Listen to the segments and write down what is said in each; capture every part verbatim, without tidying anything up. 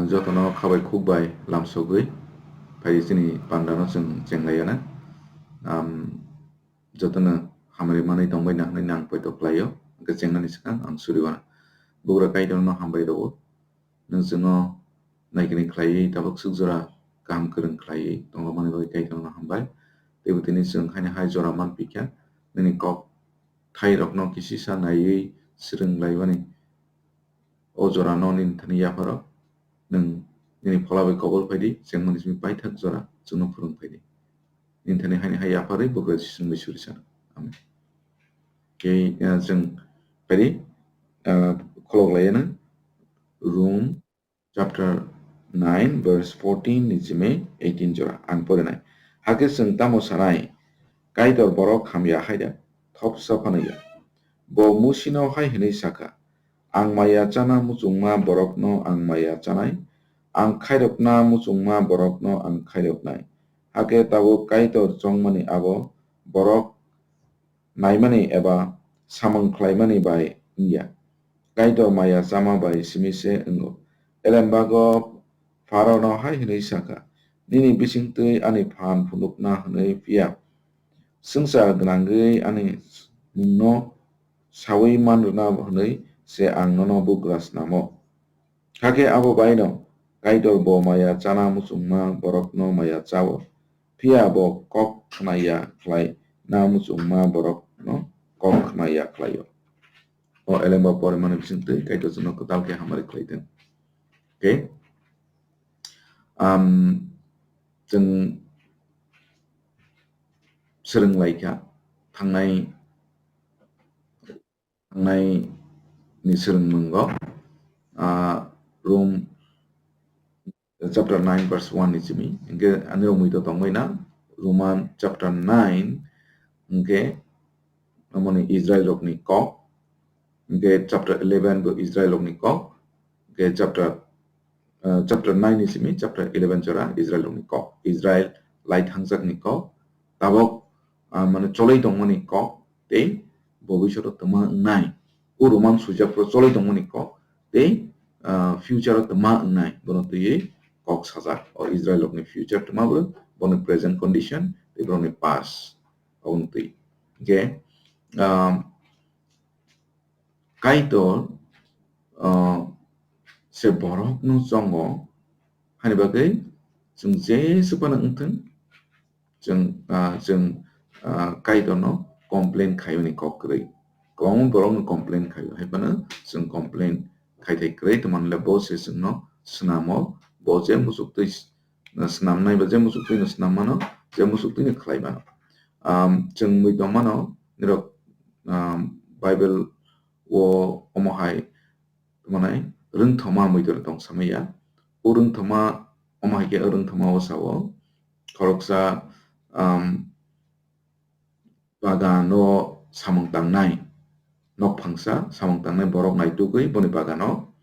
Jotono khabai khukbai lamsogwi phai chini pandano chwng chenglaiya na. Am, jotono hamari manwi tongbai na hwnwi nang poito khlaio, hwnkhe chengnani swkang ang suriwana. Bugra Kaitorno hambai rwo, nwng chwngno naikini khlaiwi tabuk swk jora kaham kwrwng khlaiwi tongmani bagwi Kaitorno hambai. Teibo tini chwng haino hai jora manpikha, nini kok thairokno kisisa naiwi swrwng laimani. O jorano nini thani yapharo nwng nini phola bai kobol phaidi, chengmani simi paithak jora chwngno phwrwng phaidi. Nini thani haino hai yapharwi bugra Jisu mungwi suri sano. Amen. Khe, eh, chwng phaidi, eh, kholok laiya na Rom chapter nine verse fourteen ni simi eighteen jora ang porinai. Hakhe chwng tamo sanai? Kaitor borok hamya hai da, thopsa phano ya. Bo Musino hai hwnwi sakha, "Ang maya chana muchungma borokno ang maya chanai, ang khairokna muchungma borokno ang khairoknai." Hakhe tabuk Kaitor chongmani abo borok naimani eba samung khlaimani bai wngya, Kaitor maya chama bai simi se wngo. Elembago Pharaono hai hwnwi sakha, "Nini bisingtwi ani phan phunukna hwnwi phiya swngchar gwnangwi ani mungno saui man rwna hwnwi se ang nono bugra snamo." Hakhe abo baino Kaitor bo maya chana muchungma borokno maya chao, phiya bo kok khna ya khlai na muchungma borokno kok khna ya khlaio. O elemba porimani bisingtwi Kaitor chwngno kwtal khe hamari khlai thung. Okay? Am, chwng swrwng lai kha thangnai, thangnai ni swrwngmungo, ah, Rom chapter nine verse one ni simi. Hwnkhe ani rok mui to tongbai na, Roman chapter nine, hwnkhe amoni Israel rokni kok, hwnkhe chapter eleven bo Israel rokni kok, hwnkhe chapter, ah, chapter nine ni simi chapter eleven jora Israel rokni kok, Israel lai thangjakni kok, tabok, ah, mane choloi tongmani kok tei bobishoto twma wngnai. O Roman sujak pro choloi tongmani kok tei, ah, future o twma wngnai. Bono twiwi kok sajak. O Israel rokni future twma bo, boni present condition tei borokni past. Aboni twi. Hwnkhe, ah, Kaitor, ah, se borokno chongo, hani bagwi chwng jesu phano wngthung, chwng, ah, chwng, ah, Kaitorno complain khaimani kok kwrwi. Kwbangma borokno complain khaio, hai phano chwng complain khai thai kwrwi, tongmani le bo se chwngno snamo, bo je muchuk twi s-, snamnai ba je muchuk twino snam mano, je muchuk twino khlai mano. Am, chwng mui tong mano, nirok, am, Bible o omo hai, tongmani rwngthoma mui tong samaya. O rwngthoma, omo hai khe o rwngthoma o sao, khoroksa, am, bagano samung tangnai, nok phangsa samung tangnai borok naitugwi boni bagano,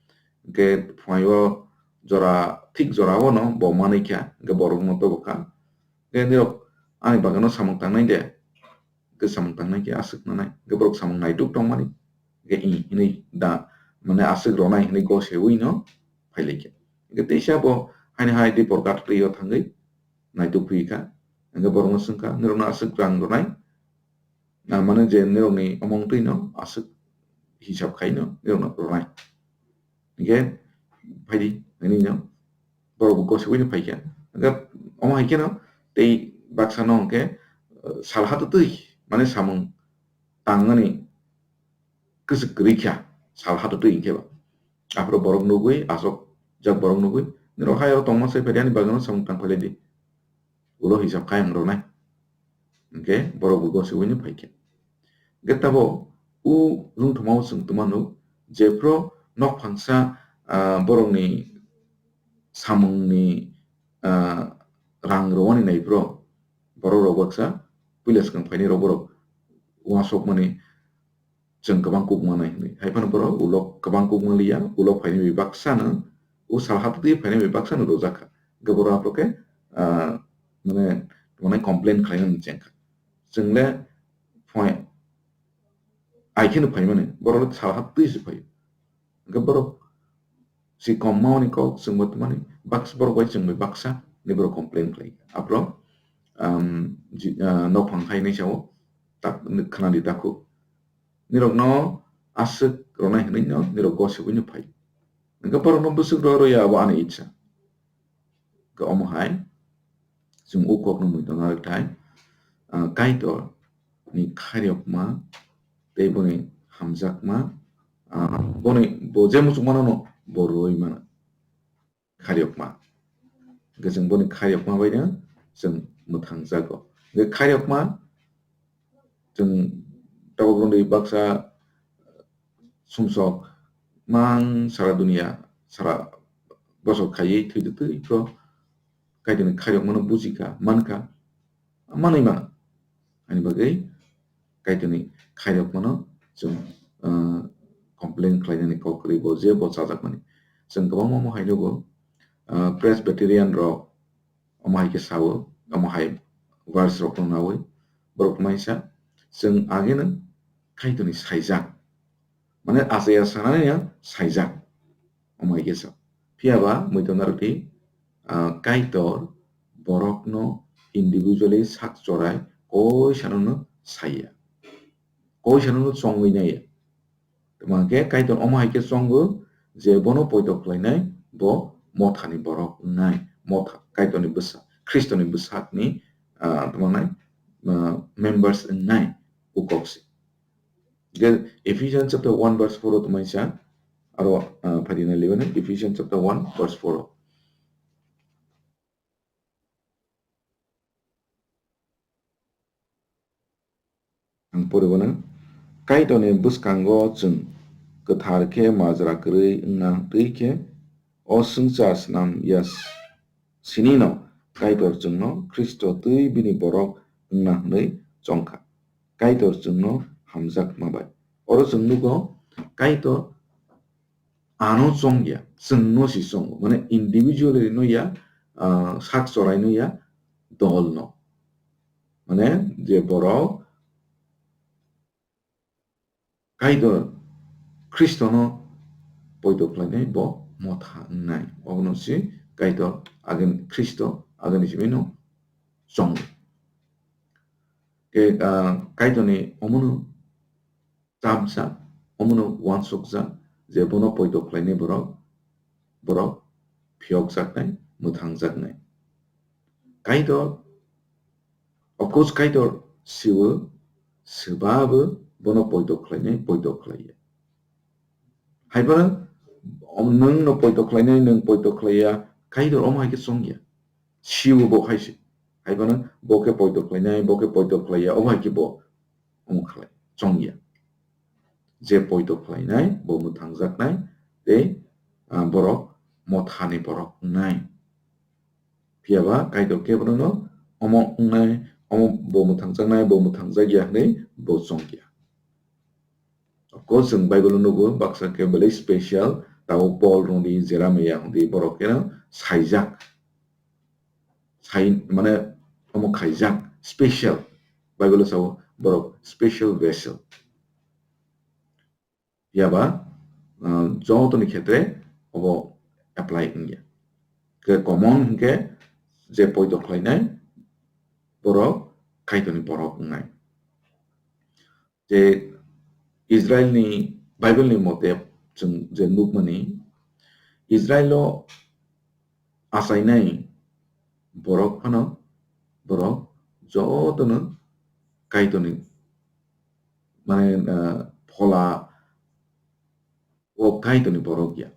hwnkhe phunaio jora, thik jora o no bo manwi kha, hwnkhe borokno tobo kha, hwnkhe nirok ani bagano samung tangnai de, hwnkhe samung tangnai khe aswk nanai, hwnkhe borok samung naitug tongmani, hwnkhe i hinwi da, mane aswk ronai hinwi gosewino phailaikha, hwnkhe teisa bo haino hai dipor gatwi o thangwi naituk phi kha, hwnkhe borokno swngkha, "Nirokno aswk rang rwnai?" Na, mane je nirokni omong twino aswk hisab khaino nirokno rwnai. Hwnkhe phaidi, hinwi no borok bo gosiwino phaikha. Hwnkhe omo hai kheno tei baksano hwnkhe, eh, sal hatwtwi, mane samung tangmani kwchwk kwrwi kha, sal hatwtwi hwnkhe ba. Aphuru borok nugwi, aswk jak borok nugwi, "Nirok hai oro tongma sai phaidi, ani bagwino samung tang phailai di." Ulo hisab khai ang rwnai. Hwnkhe borok bo gosiwino phaikha. Hwnkhe tabo o rwngthoma o chwng tongmano, jephru nok phangsa, ah, borokni samungni, ah, rang rwani naiphru borok rok baksa puila swkang phainai rok borok uansukmani chwng kwbang kuk manai hinwi. Hai phano borok ulo kwbang kuk manliya, ulo phainai bai baksano, o sal hatwtwi phainai bai baksano rwjak kha. Hwnkhe borok aphuru khe, ah, mane, mane complain khlainani cheng kha. Chwng le phai, ai kheno phaimani, borok le sal hatwtwi se phaio. Hwnkhe borok Si kom mani kok chwng bo tmani baksa borok bai chwng bai baksa ni borok complain khlai. Aphro, um, ji-, ah, nokphang hai nai sao tak khna di takhu. Nirok no aswk ronai hinwi no nirok gosip wino phai. Hwnkhe borok no bwswk ro ro ya abo ani icha. Hwnkhe omo hai chwng o kok no mui tongna rwkthai, ah, Kaitor ni khairokma tei boni hamjakma, ah, boni bo je muchungmano no bo rwui mano. Khairokma. Hwnkhe chwng boni khairokma bai no chwng mwthangjago. Hwnkhe khairokma chwng tabuk rwngwi baksa sumsok mang sara dunia sara bosor khaiwi thwi twi twi pho Kaitorni khairokmano bujikha, mankha, manwi mano. Ani bagwi Kaitorni khairokmano chwng, ah, complain khlainani kok kwrwi bo je bo chajakmani. Chwng kwbangma omo hai nugo, ah, Presbyterian rok omo hai khe sao, omo hai verse rok no nawi borok tongmani sa chwng ageno Kaitorni saijak. Mane achaiya sanani ya saijak. Omo hai khe sa. Phiya ba muitu narwkdi, ah, Kaitor borokno individually sak chorai koi sanono saiya. Koi sanono chongwi naiya. Tamo hwnkhe Kaitor omo hai khe chongo je bono poito khlainai bo mothani borok wngnai. Motha Kaitorni bwsa-, Khristoni bwsakni, ah, tamo nai, ah, members wngnai ukok se. Hwnkhe Ephesians chapter one verse four o tongmani sa, aro, ah, phaidi nai lebana Ephesians chapter one verse four o. Ang poribana, Kaitorni bwskango chwng kwthar khe majra kwrwi wngna twi khe o swngchar snam ya s-, sinino Kaitor chwngno Khristo twi bini borok wngna hwnwi chongkha. Kaitor chwngno hamjakma bai. Oro chwng nugo Kaitor ano chongya, chwngno si chongo. Mane individually no ya, ah, sak chorai no ya, dol no. Mane je borok Kaitor Khristono poito khlainai bo motha wngnai. Obono se Kaitor agin Khristo agini simi no chongo. Ke, ah, Kaitorni omono chamsa, omono uansukjak je bono poito khlainai borok, borok phiyokjaknai, mwthangjaknai. Kaitor, of course, Kaitor siwo, swbabo bono poito khlainai, poito khlaiya. Haiphano, om-, nwng no poito khlainai, nwng poito khlaiya, Kaitor omo hai khe chongya. Siwo bo hai se. Haiphano bo khe poito khlainai, bo khe poito khlaiya, omo hai khe bo omo khlai, chongya. Je poito khlainai, bo mwthangjaknai, tei, ah, borok mothani borok wngnai. Phiya ba Kaitor khe bono omo wngnai, omo bo mwthangjaknai, bo mwthangjakya hwnwi bo chongya. Of course, chwng Bible-o nugo, baksa khe belai special, tabuk Paul rwngdi, Jeremiah hwndi, borok khe saijak. Sai, mane, omo khaijak, special. Bible-o sao, borok special vessel. Phiya ba, ah, jotoni khetre obo apply wngya. Khe common hwnkhe je poito khlainai, borok Kaitorni borok wngnai. Je Israelni Bible-ni mote chwng je nukmani, Israel-o achainai borok phano borok jotono Kaitorni, mane, ah, phola o Kaitorni borok ya.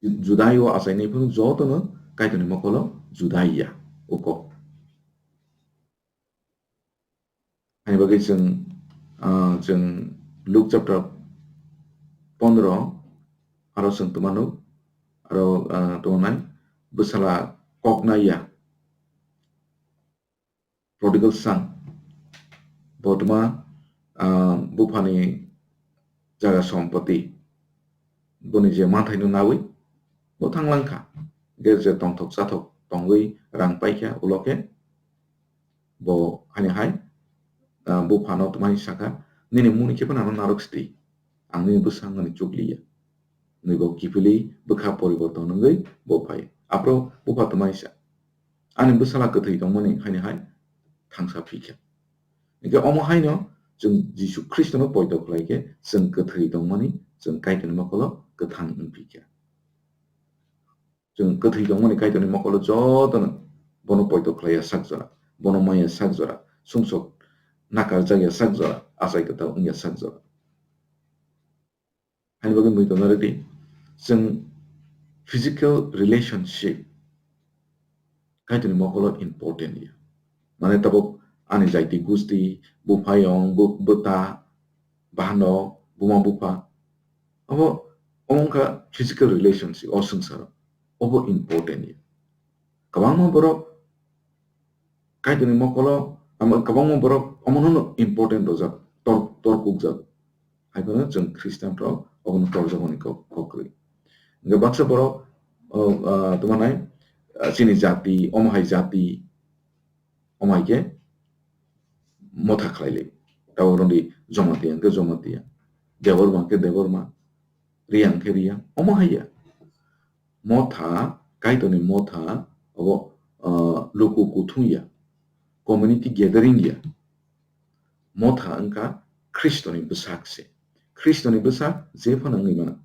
Ju-, Judai o achainai phano jotono Kaitorni mokolo Judai ya, uko. Ani bagwi chwng, ah, chwng Luke chapter pondro aro chwng twmano aro, ah, tongnai bwsala kok naiya. Prodigal son. Bo tma, ah, buphani jaga sompoti. Boni je manthaino nawi, bo thanglang kha. Ge je tongthok chathok tongwi rang paikha, ulo khe bo hani hai, ah, buphano tma sakha, "Nini mungni khe phano ano narwk sdi. ang nini bwsang ani chukliya. Hwnwi bo kiphilwi bwkha poriborton wngwi bo phai. Aphuru bupha twmaisa, ani bwsala kwthwi tongmani haini hai thangsa phikha. Hwnkhe omo haino chwng Jisu Khristono poito khlai khe chwng kwthwi tongmani chwng Kaitorni mokolo kwthang wng phikha. Chwng kwthwi tongmani Kaitorni mokolo jotono bono poito khlai ya sak jora, bono man ya sak jora, sumsok nakarjak ya sak jora, achai kwtal wng ya sak jora. Haini bagwi mui tongna rwdi, chwng physical relationship Kaitorni mokolo important ya. Mane tabuk ani jaiti gusti, buphayong, bu-, bwta, bahanok, buma bupha. Abo, omo wngkha physical relationship o swngcharo. Obo important ya. Kwbangma borok Kaitorni mokolo, ama kwbangma borok omono important rwjak, tor-, torkukjak. Hai phano chwng Christian rok obono torjakmani kok, kok kwrwi. Hwnkhe baksa borok, o, ah, tamo nai, ah, chini jati, omo hai jati, omo hai khe motha khlai lai. Tabuk rwngdi Jamatia hwnkhe Jamatia, Debbarma hwnkhe Debbarma, Riyang hwnkhe Riyang, omo hai ya. Motha, Kaitorni motha, abo, ah, luku kuthung ya, community gathering ya. Motha wngkha Khristoni bwsak se. Khristoni bwsak je phano wngwi mano.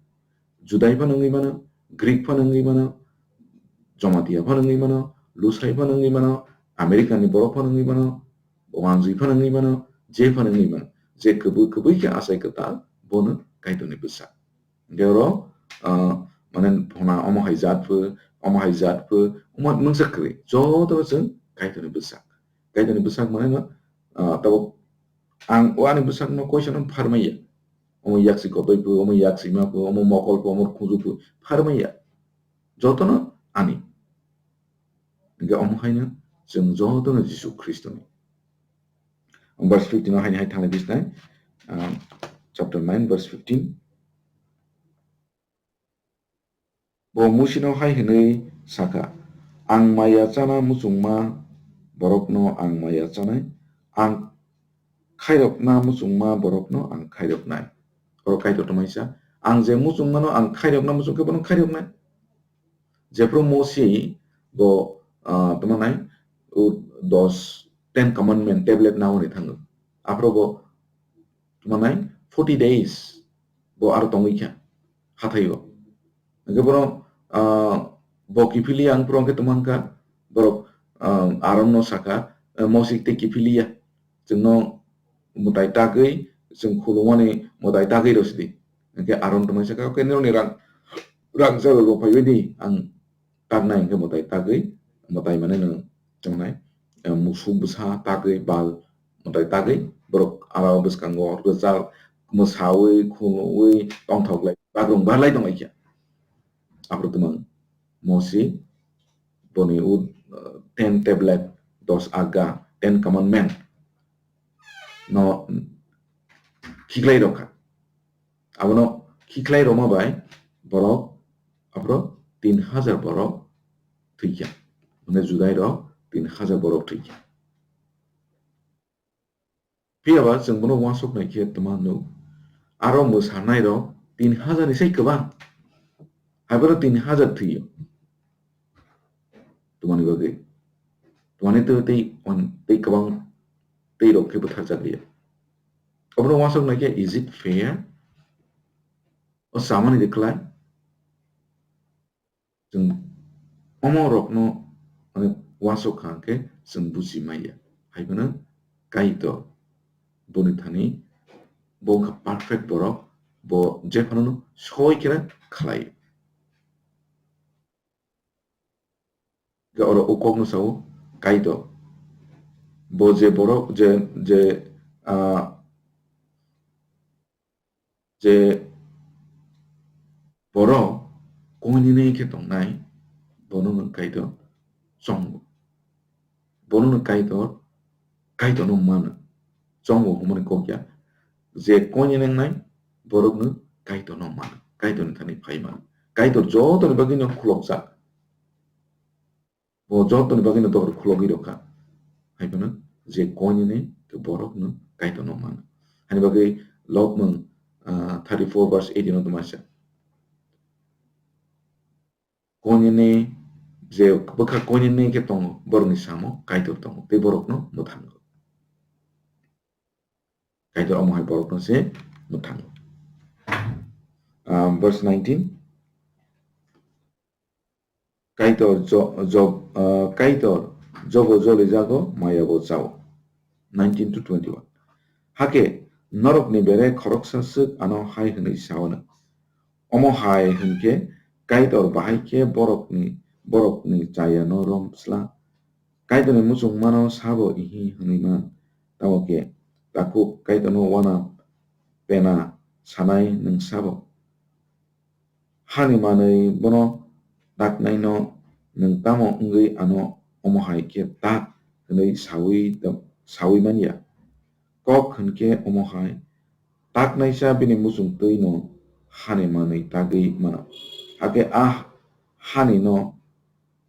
Judai phano wngwi mano, Greek phano wngwi mano, Jamatia phano wngwi mano, Lusai phano wngwi mano, Americani borok phano wngwi mano, wanjwi phano wngwi mano, je phano wngwi mano. Je kwbwi, kwbwi khe achai kwtal, bono Kaitorni bwsak. Hwnkhe oro, ah, mane phona omo hai jat pho, omo hai jat pho, omo mungsa kwrwi. Joto chwng Kaitorni bwsak. Kaitorni bwsak mane no, ah, tabuk ang o ani bwsakno koisano pharmaiya. Omo yaksi kotoi pho, omo yaksi ma pho, omo mokol pho, omo khunju pho, pharmaiya. Jotono ani. Hwnkhe omo haino chwng jotono Jisu Khristoni. Verse fifteen o haini hai thanglai bisnai, ah, chapter nine, verse fifteen. Bo Musino hai hwnwi sakha, "Ang maya chana muchungma borokno ang maya chanai, ang khairokna muchungma borokno ang khairoknai." Oro Kaitor tongmani sa, "Ang je muchungmano ang khairokna muchung khe bono khairoknai." Jephru Mosi bo, ah, tamo nai, o dos, Ten Commandment tablet naui thango. Aphuru bo tamo nai, forty days bo aro tongwi kha hathaio. Hwnkhe bono, ah, bo kiphilwi ang phuru hwnkhe tamo wngkha, borok, ah, Aronno sakha, eh, Mosi tei kiphilwi ya. Chwngno mwtai tagwi, chwng khulumani mwtai tagwi rw sidi. Hwnkhe Aron tongmani sakha, "Oke, norokni rang, rang jagao phaibai di, ang taknai," hwnkhe mwtai tagwi, mwtai mane nwng tongnai, eh, musuk bwsa tagwi, bal mwtai tagwi, borok aro bwskango rwchap mwsaui, khulumui tongthok lai, bagrung barlai tonglaikha. Aphuru twmang Mosi boni o, eh, ten tablet, dos agga, Ten Commandment no khiklai rokha. Abono khiklai roma bai borok, aphuru tin hajar borok thwikha. Mane Judai rok tin hajar borok thwikha. Phiyaba chwng bono uansuk nai khe twma nuk, aro mwsanairok tin hajar ni sai kwbang. Haiphano tin hajar thwiyo. Twmani bagwi. Twmani twi tei, tei kwbang tei rok khe bwtharjak liya. Obono uansuk nai khe, is it fair? O samani de kwlai? Chwng omo rokno, mane, uansuk kha hwnkhe chwng buji maya. Hai phano Kaitor boni thani bo wngkha perfect borok, bo je phano soi khe khlai. Hwnkhe oro o kokno sao Kaitor. Bo je borok je, je, ah, je borok koinene khe tongnai, bono nwng Kaitor chongo. Bono nwng Kaitor, Kaitorno mano. Chongo hwnmani kok ya. Je koinene wngnai, borokno Kaitorno mano. Kaitorni thani phai mano. Kaitor jotoni bagwino khulokjak. Bo jotoni bagwino dohor khulogwi rokha. Hai phano je koinene khe borokno Kaitorno mano. Hani bagwi lobmung, ah, thirty-four verse eighteen o tongma sa. Koinene je bwkha koinene khe tongo, borokni samo Kaitor tongo, tei borokno mwthango. Kaitor omo hai borokno se mwthango. Ah, verse nineteen. Kaitor jo-, job-, ah, Kaitor jobo jolijago, mayabo chao. Nineteen to twenty-one. Hakhe norokni bere khoroksa swk ano hai hwnwi sao, omo hai hwnkhe Kaitor bahai khe borokni, borokni chayano rom sla. Kaitorni muchungmano sabo ihi hwnwi man, tamo khe takhuk Kaitorno wana pena sanai nwng sabo. Hani manwi bono taknaino nwng tamo wngwi ano omo hai khe tak hwnwi saui, saui man ya? Kok hwn khe omo hai, taknaisa bini muchung twi no hani manwi tagwi mano. Hakhe a hani no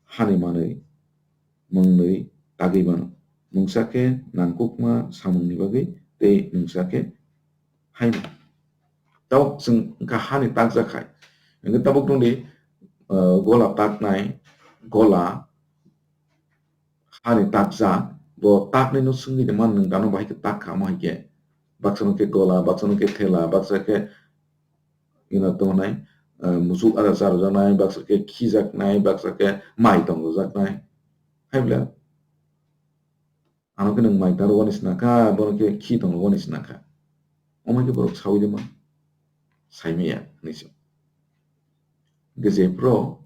hani manwi mwngnwi tagwi mano. Mungsa khe nangkukma samungni bagwi tei mungsa khe haino. Tabuk chwng wngkha hani takjak hai. Hwnkhe tabuk nungni, uh, gola taknai, gola hani takjak, bo taknaino swngwi tongma nwng dano bahai khe tak kha, omo hai khe. Baksa no khe gola, baksa no khe thela, baksa khe ino tongnai, uh, musuk ada charujaknai, baksa khe khijaknai, baksa khe mai tongjaknai. Hai bwle? Ano khe nwng mai taro wani sina kha, bono khe khi tongo wani sina kha. Omo khe borok saui rima, saimaya hwnwi se. Hwnkhe jephru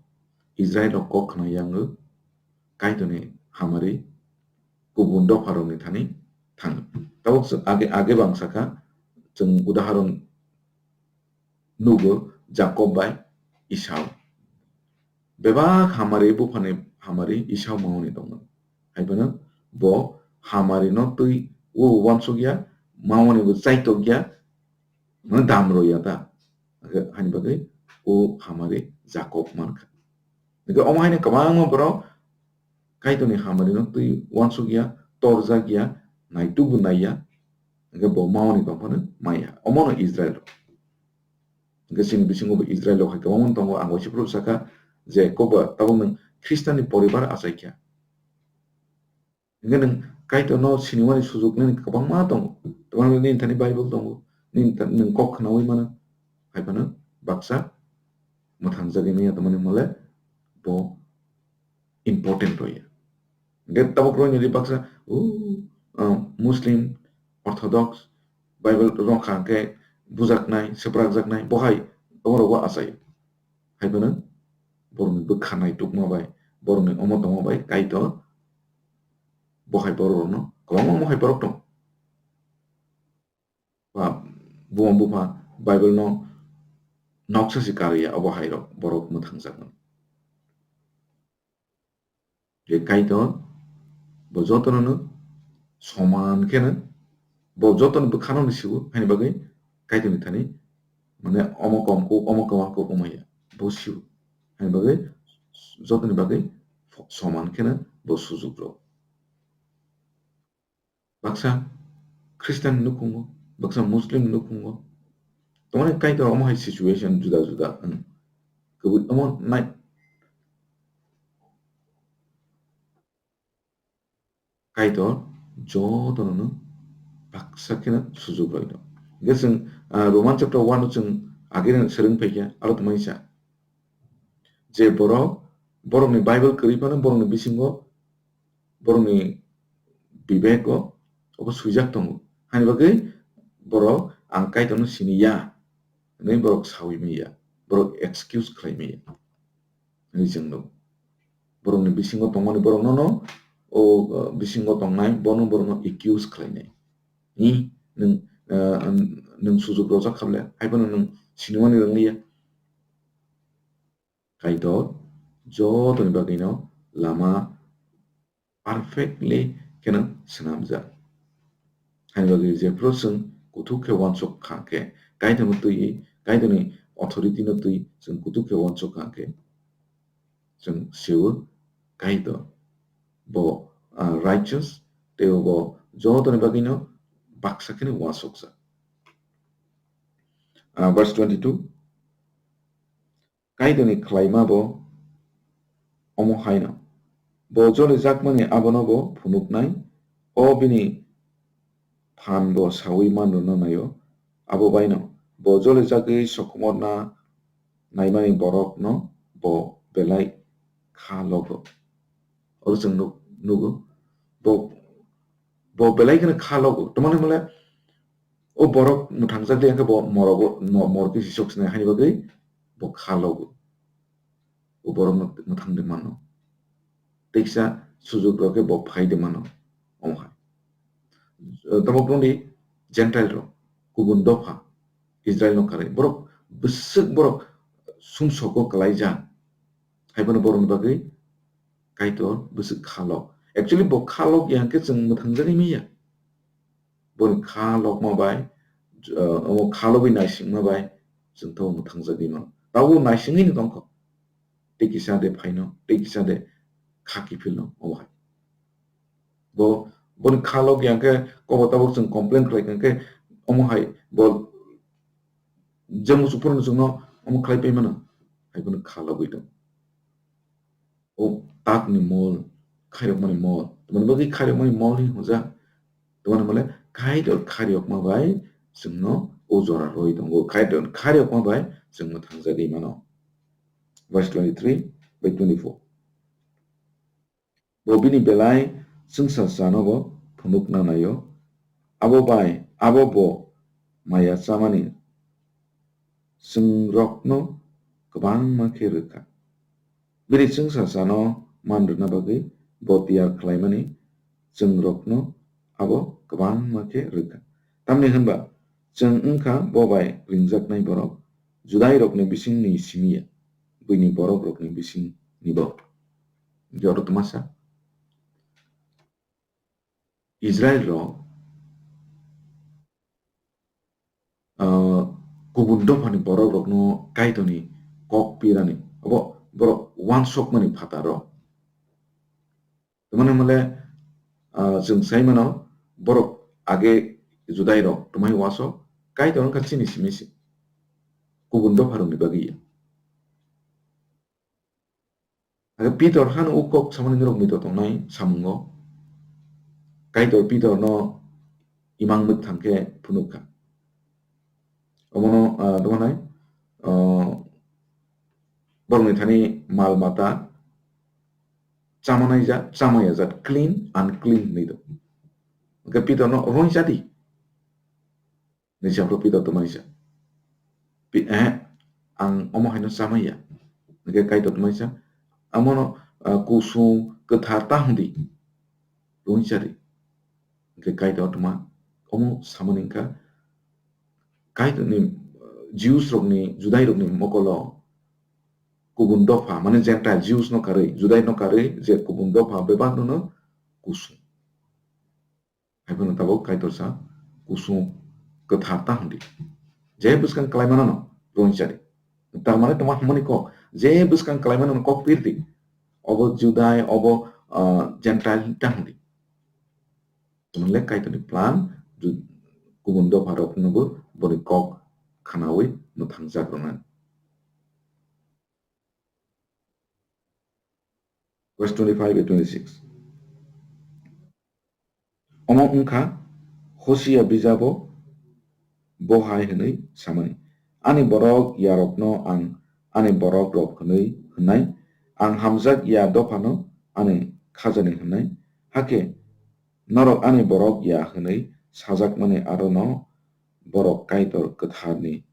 Israil rok kok khna yang o, Kaitorni hamari kubun dopha rokni thani thango. Tabuk se age, age bang sakha, chwng udaharon nugo Jakob bai Esau. Bebak hamari, buphani hamari Esau mawani tongmani. Hai phano bo hamari no twi o uansuk ya, mawani bo chaitok ya, mane dam rw ya ta. Hai, hani bagwi o hamari Jakob mankha. Hwnkhe omo haino kwbangma borok Kaitorni hamari no twi uansuk ya, torjak ya, naitugwi nai ya, hwnkhe bo mawani tongphano maya. Omono Israil rok. Hwnkhe chini bisingo bo Israil rok hai kwbangma tongo, ang waisa phuru sakha je kobo tabuk nwng Khristanni poribar achaikha. Hwnkhe nwng Kaitorno sinimani sujuk nini kwbangma tongo. Tabukni nini thani Bible tongo, nini tha-, nwng kok khnaui mano. Hai phano baksa mwthangjagwi manya tongmani hwnle bo important rw ya. Hwnkhe tabuk rw nini baksa, o, ah, Muslim, Orthodox, Bible rwkha hwnkhe bujaknai, swprakjaknai, bo hai omo rogo achai. Hai phano borokni bwkha naitukma bai, borokni omo tongma bai Kaitor bo hai borok rokno kwbangma omo hai borok tong. Ba buma bupha Bible no noksa se karwi ya, obo hai rok borok mwthangjakmani. Je Kaitor bo jotono no soman khe no, bo jotono bwkhano no siwo, haini bagwi Kaitorni thani mane omo kom kuk, omo kwbang kuk wngmaya, bo siwo. Haini bagwi jotoni bagwi soman khe no bo sujuk rw. Baksa Christian nukhungo, baksa Muslim nukhungo. Tamani Kaitor omo hai situation juda juda wng. Kwbwi omo nai Kaitor jotono no baksa kheno sujuk rw do. Hwnkhe chwng, ah, Roman chapter one o chwng agini swrwng phaikha, aro tongmani sa. Je borok, borokni Bible kwrwi phano borokni bisingo, borokni bibego obo swijak tongo. Hani bagwi borok ang Kaitorno sini ya hwnwi borok saui manya, borok excuse khlai manya. Hwnwi chwng nugo. Borokni bisingo tongmani borokno no, o, o, bisingo tongnai bono borokno accuse khlainai. Hi, nwng, eh, nwng sujuk rojak kha ble, hai phano nwng sinimani rwngya. Kaitor jotoni bagwino lama perfectly kheno swnamjak. Haini bagwi jephru chwng kuthuk khe uansuk kha khe, Kaitorno twiwi, Kaitorni authority no twi chwng kuthuk khe uansuk kha khe, chwng siwo Kaitor bo, ah, righteous, tei bo jotoni bagwino baksa kheno uansukjak. Ah, verse twenty-two. Kaitorni khlaima bo omo haino. Bo jolijakmani abono bo phunuknai, o bini phan bo saui manrwna naio. Abo baino bo jolijagwi sokomorna naimani borokno bo belai kha logo. Oro chwng nuk-, nugo. Bo, bo belai kheno kha logo. Tamoni hwnle o borok mwthangjak de, hwnkhe bo morogo, mo-, morokhe sisok sinai hani bagwi bo kha logo. O borok mwt-, mwthang de mano. Tei kisa sujuk rok khe bo phai de mano. Omo hai. Tabuk tongdi Gentile rok, kubun dopha, Israel no karwi. Borok bwswk borok sumsogo kwlaijak. Haiphano borokni bagwi Kaitor bwswk kha lok. Actually, bo kha lok ya hwnkhe chwng mwthangjagwi manya. Boni kha lokma bai, uh, omo kha logwi naisingma bai chwng tabuk mwthangjagwi mano. Tabuk naisingwi no tongkho. Tei kisa de phaino, tei kisa de kha kiphilno, omo hai. Bo, boni kha lok ya hwnkhe kobo tabuk chwng complain khlai kha hwnkhe, omo hai bo je muchuk phuru chwngno omo khlai pai mano, hai bono kha logwi tong. O tatni mol, khairokmani mol, tamoni bagwi khairokmani mol hinwi hwnjak. Tamoni hwnle Kaitor khairokma bai chwngno o jora rwi tongo. Kaitor khairokma bai chwng mwthangjagwi mano. Verse twenty-three by twenty-four. Bo bini belai chwngsasano bo phunukna naio. Abo bai abo bo maya chamani chwngrokno kwbangma khe rwkha. Bini chwngsasano man rwna bagwi bo tiyar khlaimani chwngrokno abo kwbangma khe rwkha. Tamni hwnba chwng wngkha bo bai ringjaknai borok, Judairokni bisingni simi ya, buini borokrokni bisingni bo. Hwnkhe oro twmasa Israel rok, ah, kubun dophani borok rokno Kaitorni kok pirani, abo borok wansokmani phataro. Tamani hwnle, ah, chwng sai mano, borok age Judai rok twmai wasok, Kaitor wngkha chini simi se, kubun dopha rokni bagwi ya. Age Pitor hano o kok samani norok muitor tongnai samungo. Kaitor Pitor no imang mwthang khe phunuk kha. Omono, ah, tongmani, ah, borokni thani mal mata chamanai ja, chamaya jat, clean, unclean hinwi tong. Hwnkhe Pitor no roinsa di. Ni chapro Pitor twmani sa. Pi-, eh, ang omo haino chamaya. Hwnkhe Kaitor twmani sa. Amono, ah, kusung kwthar ta hwndi. Roinsa di. Hwnkhe Kaitor twma omo samani wngkha Kaitorni, uh, Jews rokni, Judai rokni mokolo kubun dopha, mane Gentile Jews no karwi, Judai no karwi je kubun dopha bebak no no kusung. Haiphano tabuk Kaitor sa kusung kwthar ta hwndi. Je bwskang kalaimano no roinsa di. Tar mane tongma hwnmani kok, je bwskang kalaimano no kok pir di. Obo Judai, obo, uh, Gentile ta hwndi. Tamni le Kaitorni plan, ju-, kubun dopha rok no bo boni kok khanaui mwthangjak rwnani. Verse twenty-five and twenty-six. Omo wngkha Hosia bijabo bo hai hwnwi samani, "Ani borok yarokno ang ani borok rok hwnwi hwnnai, ang hamjak ya dophano ani khajani hwnnai, hakhe norok ani borok ya hwnwi sajakmani arono borok Kaitor kwtharni,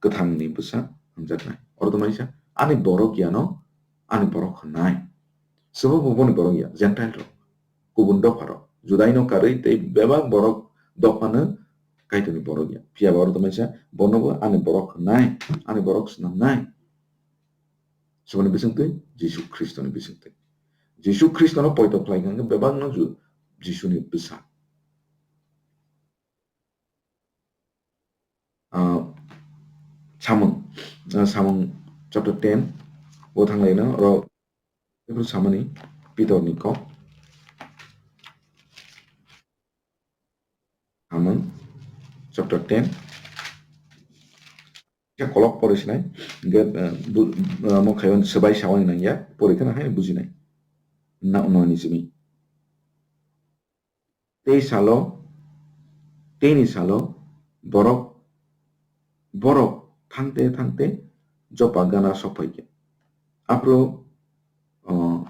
kwthangni bwsa hwnjaknai." Oro tongmani sa, ani borok yano, ani borok hwnnai. Swbo bo boni borok ya, Gentile rok, kubun dopha rok, Judai no karwi tei bebak borok dophano Kaitorni borok ya. Phiya ba oro tongmani sa, bono bo ani borok hwnnai, ani borok swnamnai. Soboni bisingtwi, Jisu Khristoni bisingtwi. Jisu Khristono poito khlai kha hwnkhe bebakno Ju-, Jisuni bwsa. Ah, Samung, ah, Samung chapter ten, o thanglaino, oro Hebrew samani Pitorni kok. Samung chapter ten, Kisa kolok pori sinai, hingke, eh, bu-, eh, mo khayo swbai sawani nangya, pori kheno hai bujinai. Na, no ni simi. Tei salo, teini salo borok, borok thangte thangte Jopa gana sokphaikha. Aphuru, o,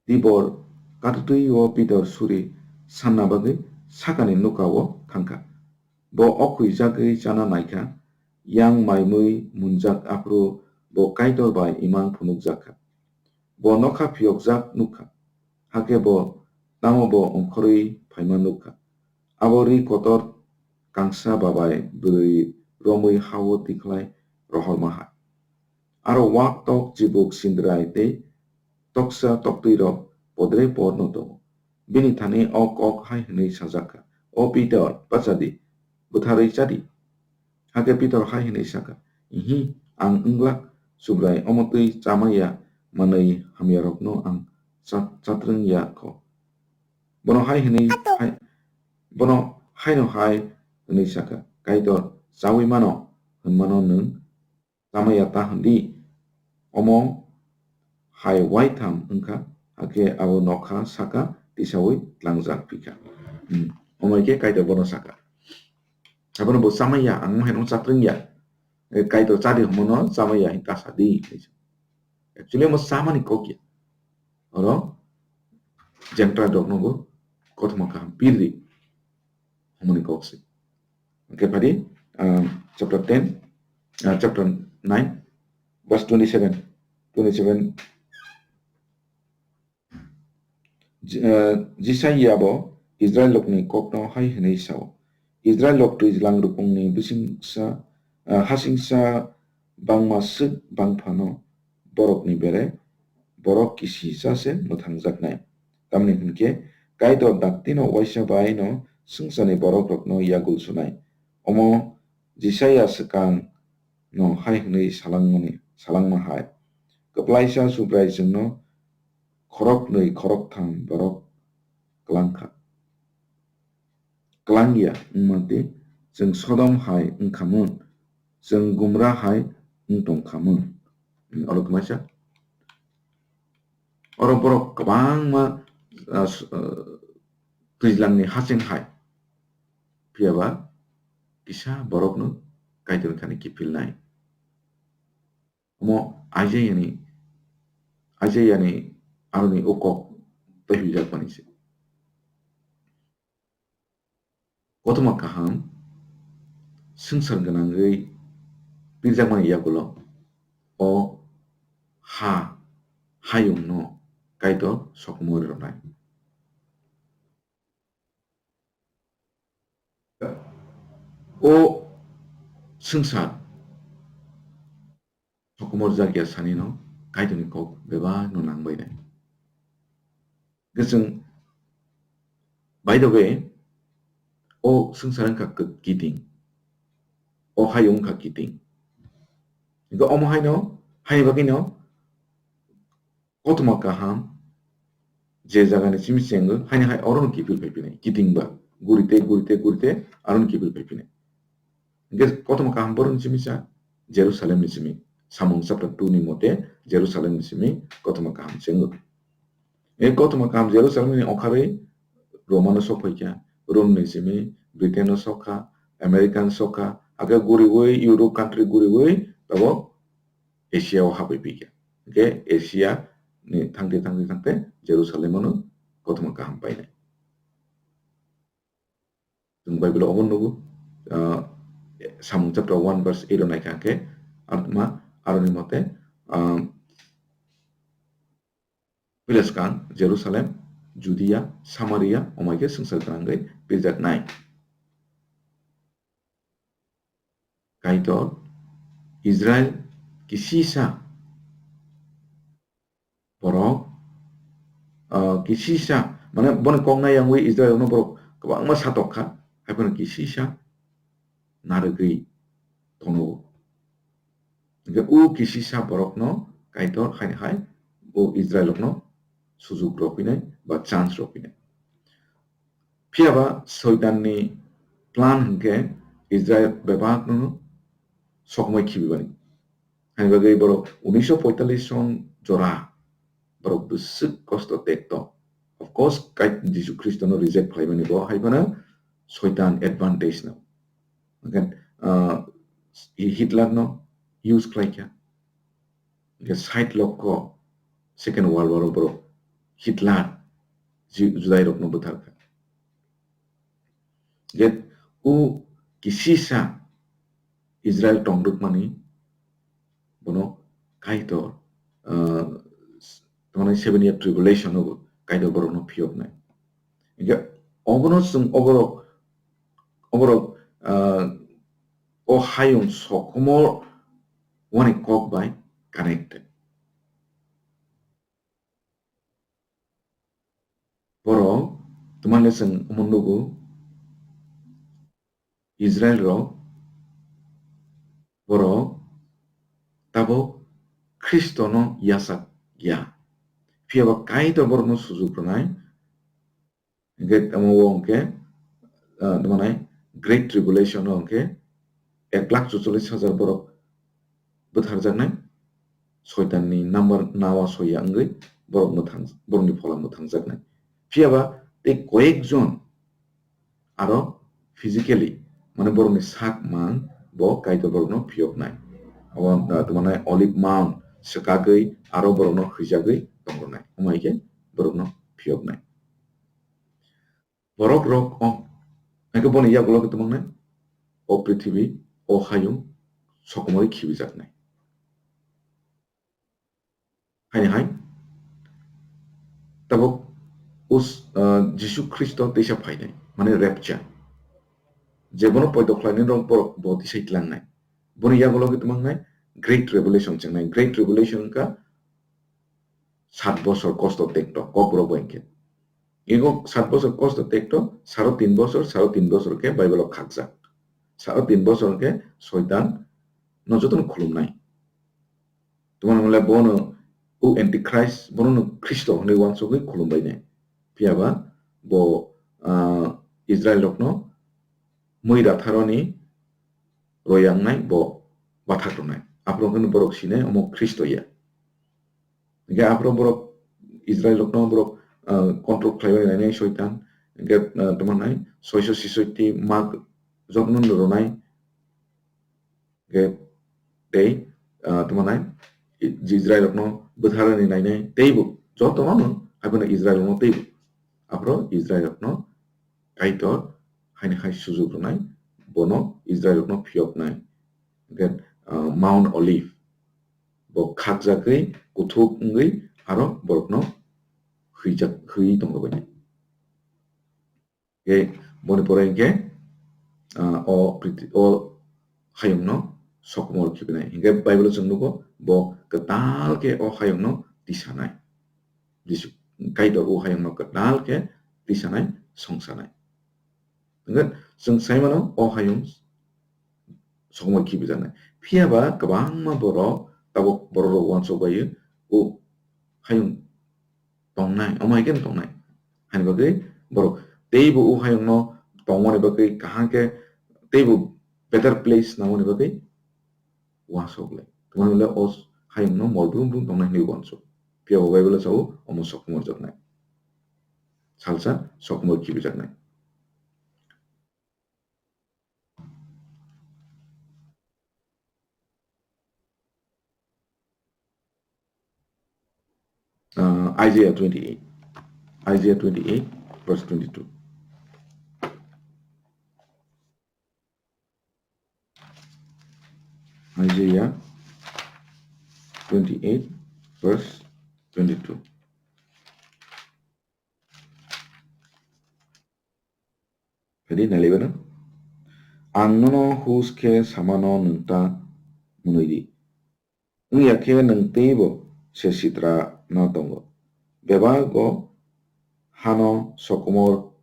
dibor katutwi-o Pitor suri sanna bagwi sakani nukao thangkha. Bo okhuijagwi chana naikha, yang maimui munjak aphuru bo Kaitor bai imang phunukjak kha. Bo nokha phiyokjak nukha, hakhe bo tamo bo ongkhorwi phaima nukha. Abo ri kotor kangsa babai bwrwi romwi ha-o tikhlai rohorma hai. Aro wak tok chibuk sindrai tei toksa toktwirok podre podno tongo. Bini thani ok ok hai hwnwi sajak kha, "O Pitor, bacha di, bwtharwi cha di." Hakhe Pitor hai hwnwi sa kha, "Ihi, ang wng glak, Subrai, omo twi chama ya manwi hamyarokno ang cha-, chatrwng ya kho." Bono hai hwnwi hai, bono haino hai hwnwi sa kha, "Kaitor, chaui mano hwnmano nwng chama ya ta hwn di." Omo hai waitham wng kha, hakhe abo nokha saka tisaui tlangjak phi kha. Hmm. Omo hai khe Kaitor bono sa kha. Abono bo chama ya, ang omo haino chatrwng ya. Eh, Kaitor cha di hwnmano chama ya hwn ta sa di. Actually, omo chamani kok ya. Oro Gentile rokno bo kothoma kaham pir di hwnmani kok se. Hwnkhe phadi, ah, chapter ten, ah, chapter nine, verse twenty-seven, twenty-seven. Ji-, ah, Jisaiya bo Israel rokni kokno hai hwnwi sao, Israel rok twijlang rukungni bisingsa, ah, hasingsa bangma swk bangphano borokni bere borok kisisa se mwthangjaknai. Tamni hwn khe Kaitor daktino uaisa bai no swngcharni borok rokno yagul sunai. Omo Jisaiya swkang no hai hwnwi salangmani, salangma hai, "Kwplaisa Subrai chwngno khoroknwi khoroktham borok klang kha." Klang ya wngma twi chwng Sodom hai wng kha mun, chwng Gumra hai wng tong kha mun. Hmm, oro kwmaisa. Oro borok kwbangma, ah, s-, ah, twijlangni haching hai. Phiya ba kisa borokno Kaitorni thani kiphilnai. Omo Isaiah ni, Isaiah ni aroni o kok tei huijak mani se. Kothoma kaham swngchar gwnangwi pirjakmani yagulo o ha, hayungno Kaitor sokomorwi rwnai. O swngchar sokomorjak ya sanino Kaitorni kok bebakno nangbainai. Hwnkhe chwng, by the way, o swngchar wngkha kwi-, kiting, o hayung wngkha kiting. Hwnkhe omo haino, haini bagwino kothoma kaham je jagani simi chengo, haini hai orono kiphil phai phinai, kiting ba, gurite, gurite, gurite, arono kiphil phai phinai. Hwnkhe kothoma kaham borokni simi sa Jerusalemni simi, Samung chapter two ni mote Jerusalemni simi kothoma kaham chengo. E kothoma kaham Jerusalemni okharwi Romano sok phaikha, Romni simi Britaino sokha, American sokha, hakhe guriwi Europe country guriwi tabok Asia o hapwi phikha. Hwnkhe Asia ni thangte, thangte, thangte Jerusalem ano kothoma kaham painai. Chwng Bible o obo nugo, ah, Samung chapter one verse eight o naikha hwnkhe, ar ma, aroni mote, ah, puila swkang Jerusalem, Judea, Samaria, omo hai khe swngchar gwnangwi pirjaknai. Kaitor Israel kisisa borok, ah, kisisa, mane, boni kok nai yangwi Israel no borok kwbangma satok kha, hai phano kisisa narwgwi tono. Hwnkhe o kisisa borokno Kaitor haini hai o Israel rokno sujuk rw phinai ba chance rw phinai. Phiya ba Soitanni plan hwnkhe Israel bebakno sokomoi khibibani. Haini bagwi borok unisho poitallis son jora borok bwswk kosto tekto. Of course, Kaitor Jisu Khristono reject khlaimani bo hai phano Soitan advantage no. Hwnkhe, ah, Hitler no use khlaikha. Hwnkhe sait lokho Second World War o borok Hitler Ju-, Judai rokno bwtharkha. Je o kisisa Israel tongdwkmani bono Kaitor, ah, tamani seven year tribulation o Kaitor borokno phiyoknai. Hwnkhe obono chwng oborok, oborok, ah, o hayung sokomor wani kok bai connected. Borok, tamani chwng omo nugo, Israel rok, borok tabuk Khristono yachak ya. Phiya ba Kaitor borokno sujuk rwnai, hwnkhe tamo o hwnkhe, ah, tamo nai Great Tribulation o hwnkhe ek lakh chuchollis hajar borok bwtharjaknai, Soitanni number nawa soiya wngwi borok mwthang-, borokni phola mwthangjaknai. Phiya ba tei koyek jon aro physically, mane borokni sak mang bo Kaitor borokno phiyoknai. Abo, ah, tamo nai Olive Mount swkagwi aro borokno hwijagwi tongronai. Omo hai khe borokno phiyoknai. Borok rok o, hwnkhe boni yagulo khe tamo nai o prithibi, o hayung sokomorwi khibijaknai. Haini hai tabuk us-, ah, Jisu Khristo teisa phainai, mane rapture. Je bono poito khlainai rok borok bo tisai tlangnai. Boni yagulo khe tamo nai Great Tribulation chengnai. Great Tribulation wngkha sat bosor kosto tekto, kok rok bai khe. Ego sat bosor kosto tekto, saro tin bosor, saro tin bosor khe Bible o khakjak. Saro tin bosor khe Soitan no jotono khulumnai. Tamo hwnle bono o Antichrist, bono no Khristo hwnwi uansugwi khulumbainai. Phiya ba bo, ah, Israel rokno mui ratharoni royangnai bo bathak rwnai. Aphuru hwnkheno borok sinai omo Khristo ya. Hwnkhe aphuru borok Israel rokno borok, ah, control khlaibai nainai Soitan. Hwnkhe, ah, tamo nai soiso sisoiti mak jotono rwnai. Hwnkhe tei, ah, tamo nai Israel rokno bwtharani nainai teibo jotono haiphano Israel rokno teibo. Aphuru Israel rokno Kaitor haini hai sujuk rwnai, bono Israel rokno phiyoknai. Hwnkhe, ah, Mount Olive bo khakjagwi kuthuk wngwi aro borokno hwijak, hwi tongbainai. Hwnkhe boni pore hwnkhe, ah, o priti-, o hayungno sokomor khibinai. Hwnkhe Bible o chwng nugo bo kwtal khe o hayungno tisanai. Jisu Kaitor o hayungno kwtal khe tisanai, songsanai. Hwnkhe chwng sai mano o hayung sokomor khibijaknai. Phiya ba kwbangma borok tabuk borok rok uansuk bai o hayung tongnai, omo hai khe tongnai. Haini bagwi borok teibo o hayungno tongmani bagwi kaham khe teibo better place nangmani bagwi uansuk lai. Tamoni hwnle o hayungno mol brum brum tongnai hwnwi uansuk. Phiya bo Bible o sao omo sokomorjaknai. Salsa sokomor khibijaknai. Uh, Isaiah twenty-eight. Isaiah twenty-eight, verse twenty-two. Isaiah twenty-eight, verse twenty-two. Jadi, nalai bana. Ang nono hus khe samano nwng ta mwnwi di. Wngya khe nwng teibo se sitra no tongo. Bebago hano sokomor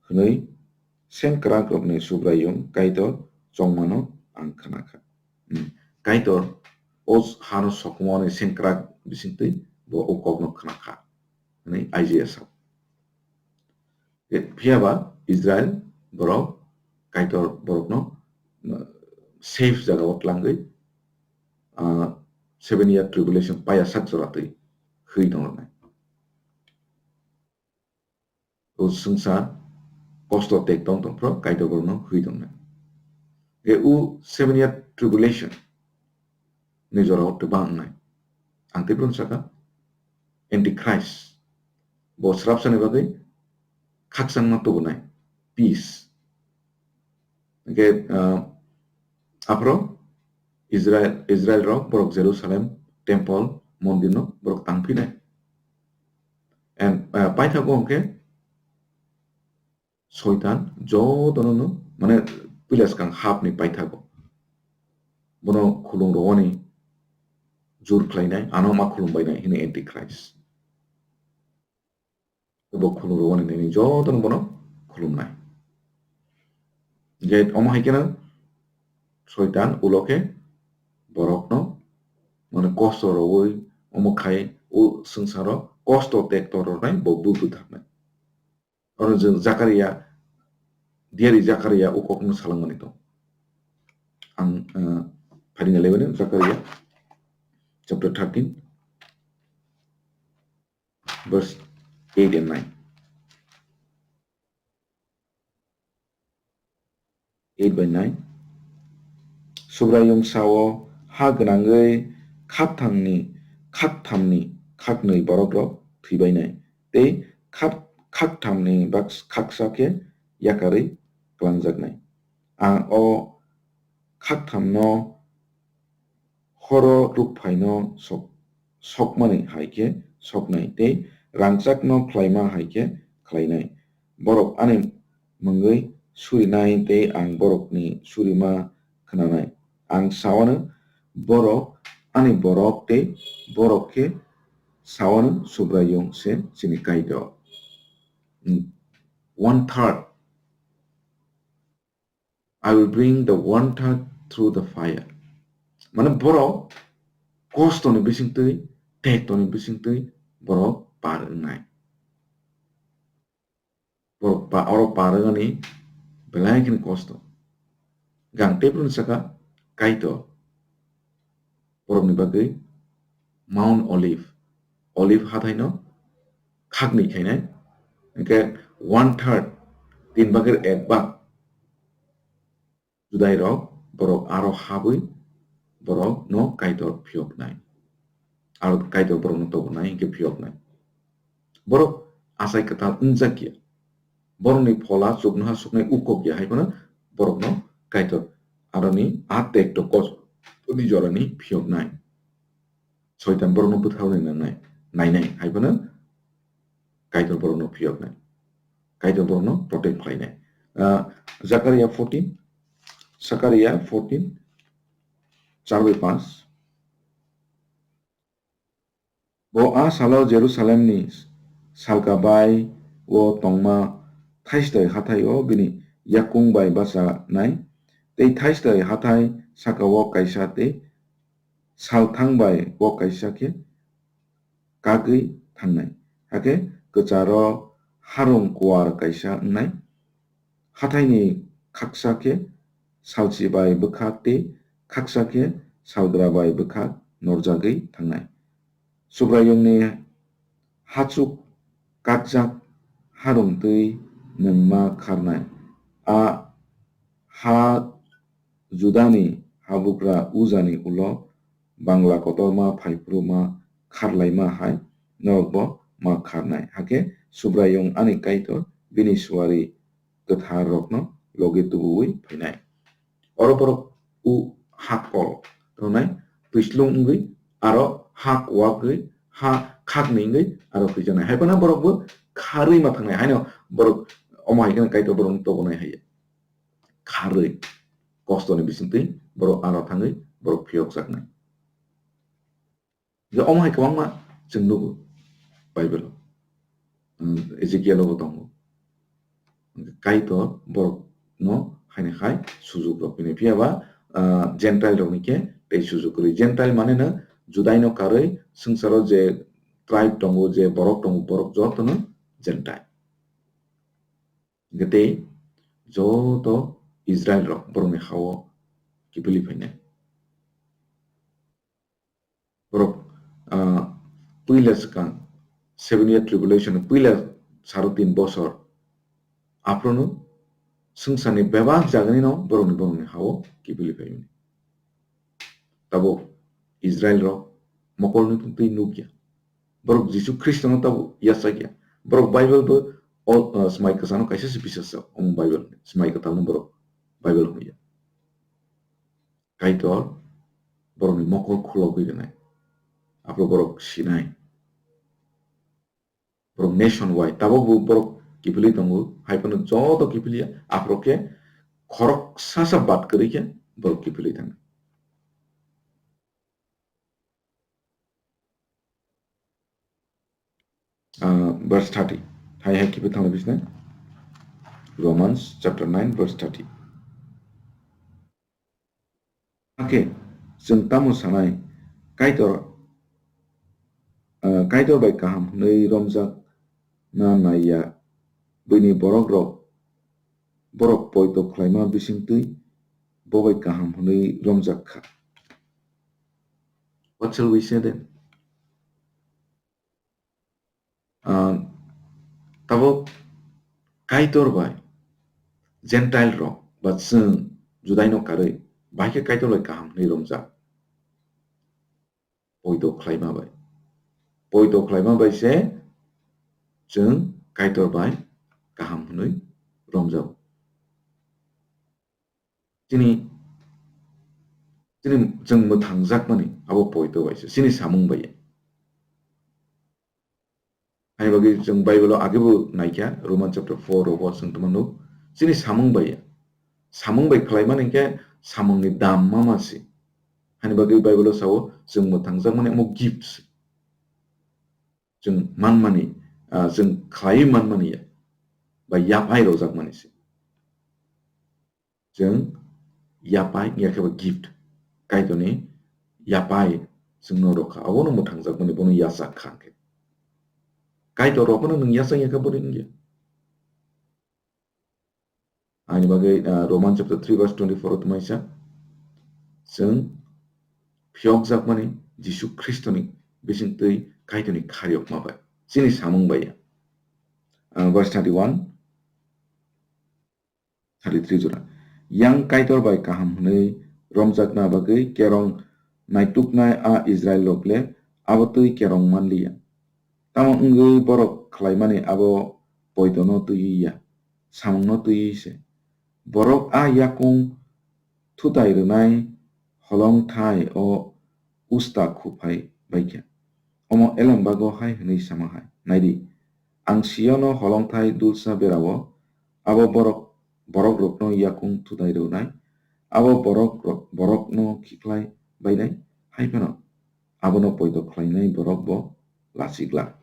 hwnwi sengkrakrokni Subraiyung Kaitor chongmano ang khna kha. Hmm. Kaitor o hano sokomorni sengkrak bisingtwi bo o kokno khna kha hwnwi Isaiah sa. Phiya ba Israel borok Kaitor borokno, uh, safe jagao tlangwi, uh, seven year tribulation paya sak jora twi hwi tongnai. O swngchar kosto tek tong tong phro Kaitor borokno hwi tongnai. Ge u seven year tribulation ni jorao twbang wngnai. Ang tei phro saka Antichrist. Bo srapsani bagwi khakchangma tubunai. Peace. Hingke, ah, aphro Israel, Israel rok borok Jerusalem temple mondir no borok tangphinai. And, ah, paithago hingke Soitan jotono no, mane, puila swkang hapni paithago. Bono khulum rwani jur khlainai, ano ma khulum bainai hini Antichrist. Bo khulum rwani nini jotono bono khulumnai. Je omo hai kheno Soitan ulo khe borokno, mane, kosto rwui omo khai o swngcharo kosto tekto rwnai bo bui bwtharnai. Oro je Zakaria, diari Zakaria o kokno salangmani tong. Ang, eh, phaina lebani Zakaria chapter thirteen, verse eight and nine. Eight by nine. Subraiyung sao, ha gwnangwi khakthangni, khakthamni, khaknwi borokrok thwibainai, tei khak-, khakthamni bak-, khaksa khe yakarwi klangjaknai. Ang o khakthamno horo rukphaino sok-, sokmani hai khe soknai, tei rangchakno khlaima hai khe khlainai. Borok ani mungwi surinai tei ang borokni surima khnanai. Ang sawano borok ani borok tei borok khe sawano Subraiyung se chini Kaitor. One third. I will bring the one third through the fire. Mane borok kostoni bisingtwi, tektoni bisingtwi borok par wngnai. Borok pa-, oro par wngani belai kheno kosto. Gang tei borokni saka Kaitor borokni bagwi Mount Olive, Olive hathaino khaknwi khainai, hwnkhe one third, tin bagir ek bag Judai rok borok aro habwi borokno Kaitor phiyoknai, aro Kaitor borokno tobonai hwnkhe phiyoknai. Borok achai kwtal wngjak ya. Borokni phola chuknoha suknai ukok ya, hai phano borokno Kaitor aroni a tekto kosni jorani phiyoknai. Soitan borokno bwtharwi nangnai, nainai, hai phano Kaitor borokno phiyoknai. Kaitor borokno protect khlainai. Ah, Zakaria fourteen, Zakaria fourteen, char bai panch. Bo a salo Jerusalemni salka bai o tongma thaistoi hathaio bini yakung bai bachanai, tei thaistoi hathai sakao kaisa tei salthang bai o kaisa khe kagwi thangnai. Hakhe kwcharo harung kuar kaisa wngnai. Hathaini khaksa khe salchi bai bwkhak tei khaksa khe salgra bai bwkhak norjagwi thangnai. Subraiyungni hachuk kakjak harung twi nwngma kharnai. A ha Judani habugra ujani ulo bangla kotorma phaiphuru ma kharlaima hai norokbo ma kharnai. Hakhe Subraiyung ani Kaitor bini suari kwthar rokno logi tubuwi phainai. Oro borok u hak kol tongnai, twislung wngwi aro hak wagwi ha khakni wngwi aro twijaknai. Hai phano borok bo kharwi ma thangnai, haino borok omo hai kheno Kaitor borokno tobonai hai. Kharwi kostoni bisingtwi borok aro thangwi borok phiyokjaknai. Je omo hai kwbangma chwng nugo Bible-o. Hmm, Ezekiel-o bo tongo. Kaitor borokno haini hai sujuk rok hwnwi. Phiya ba, ah, Gentile rokni khe tei sujuk kwrwi. Gentile mane no Judaino karwi swngcharo je tribe tongo, je borok tongo, borok jotono Gentile. Hingke tei joto Israel rok borokni ha-o kiphilwi phainai. Borok, ah, puila swkang seven year tribulation, puila saro tin bosor, aphuru swngcharni bebak jaganino borokni, borokni ha-o kiphilwi phaimani. Tabuk Israel rok mokolni twi nukya. Borok Jisu Khristono tabuk yachakya. Borok Bible bo o, ah, Swmai Kwchangno kaisa se bisas sa, omo Bible ni. Swmai Kwtalno borok Bible hwnwi ya. Kaitor borokni mokol khulogwi rwnai. Aphuru borok sinai. Borok nation wide. Tabuk bo borok kiphilwi tongo. Hai phano joto kiphilya. Aphuru khe khoroksa sa bad kwrwi khe borok kiphilwi thangna. Ah, verse thirty. Hai hai kiphilwi thangna bisna. Romans chapter nine verse thirty. Hakhe chwng tamo sanai, Kaitor, ah, Kaitor bai kaham hwnwi romjakna nai ya, bini borokrok, borok poito khlaima bisingtwi bo bai kaham hwnwi romjak kha. What shall we say then? Ah, tabuk Kaitor bai Gentile rok ba chwng Judaino karwi bahai khe Kaitor bai kaham hwnwi romjak. Poito khlaima bai. Poito khlaima bai se chwng Kaitor bai kaham hwnwi romjago. Chini, chini chwng mwthangjakmani abo poito bai se, chini samung bai ya. Ani bagwi chwng Bible o age bo naikha, Roman chapter four rogo chwng tongmano. Chini samung bai ya. Samung bai khlaimani hinkhe samungni dam ma ma se. Ani bagwi Bible o sao chwng mwthangjakmani amo gift se. Chwng manmani, ah, chwng khlaiwi manmani ya. Ba yaphai rojakmani se. Chwng yapai wngya khe bo gift. Kaitorni yapai chwngno rwkha. Abono mwthangjakmani bono yachak kha hwnkhe. Kaitor rokno nwng yachak ya khe bono wngya. Ani bagwi, ah, Roman chapter three verse twenty-four o tongmani sa. Chwng phiyokjakmani Jisu Khristoni bisingtwi Kaitorni khariyokma bai. Chini samung bai ya. Ah, verse thirty-one. Thirty-three jora. Yang Kaitor bai kaham hwnwi romjakna bagwi kerong naituknai a Israilrok le abo twi kerong manliya. Tamo wngwi borok khlaimani abo poitono twiwi ya, samungno twiwi se. Borok a yakung thutai rwnai holong thai o usta khuphai baikha. Omo elembago hai hwnwi sama hai, naidi, ang Siono holongthai dulsa berao abo borok, borokrokno yakung thutai rwnai, abo borok, borokno khiklai bainai, hai phano abono poito khlainai borok bo lachik glak.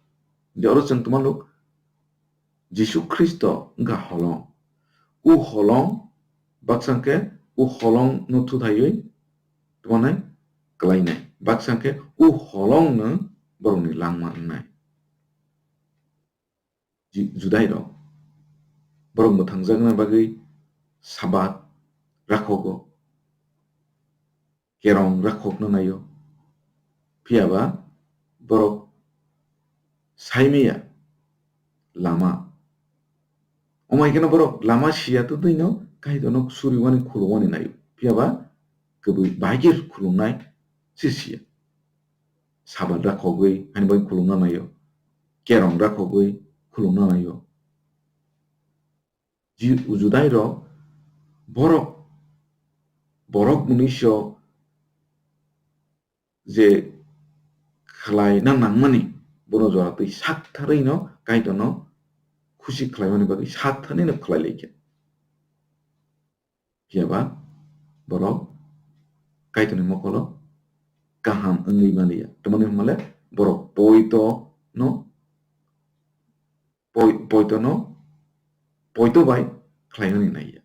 Je oro chwng tongma nuk, Jisu Khristo wngkha holong. O holong, baksa khe o holongno thuthaiwi tongmanai, klainai. Baksa khe o holongno borokni langma wngnai. Ji-, Judairok borok mwthangjakna bagwi Sabat rakhogo, kerong rakhokno naio. Phiya ba borok saimaya lama. Omo hai kheno borok lama siya twi twino Kaitorno suriwani khulumani naio. Phiya ba kwbwi bahai khe khulumnai se siya. Sabat rakhogwi hani bagwi khulumna naio. Kerong rakhogwi khulumna naio. Ji-, Judairok borok, borok mwnwiso je khlaina nangmani, bono jora twi sak tharwino Kaitorno khusi khlaimani bagwi sak tharwino khlai laikha. Phiya ba borok Kaitorni mokolo kaham wngwi manliya. Tamoni hwnmale borok poito no poi-, poitono, poito bai khlainani naiya.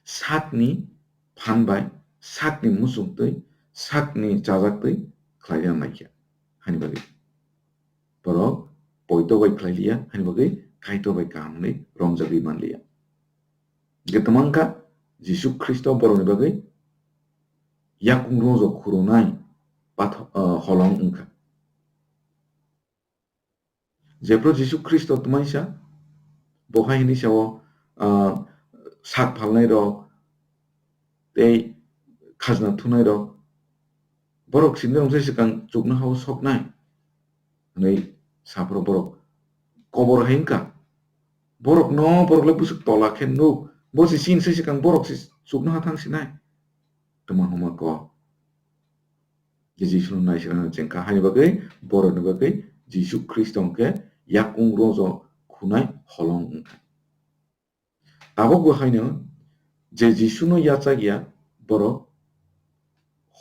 Sakni phan bai, sakni muchungtwi, sakni chajaktwi khlaina naikha. Hani bagwi borok poito bai khlailiya, hani bagwi Kaitor bai kaham hwnwi romjagwi manliya. Hwnkhe twma wngkha Jisu Khristo borokni bagwi yakung rojok khurunai patho-, ah, holong wngkha. Jephru Jisu Khristo twmaisa, bo hai hwnwi sao, ah, sak phalnairok tei khajna thunairok, borok sindrong se swkang chuknohao soknai hwnwi saphuru borok kobor hai wngkha. Borokno borok le bwswk tola khe nuk, bo se chini se swkang borok se chuknoha thang sinai. Twma hwnma kok. Je Jisuno naisirana chengkha, haini bagwi borokni bagwi Jisu Khristo hwnkhe yakung rojok khunai holong wngkha. Tabukbo haino je Jisuno yachak ya, borok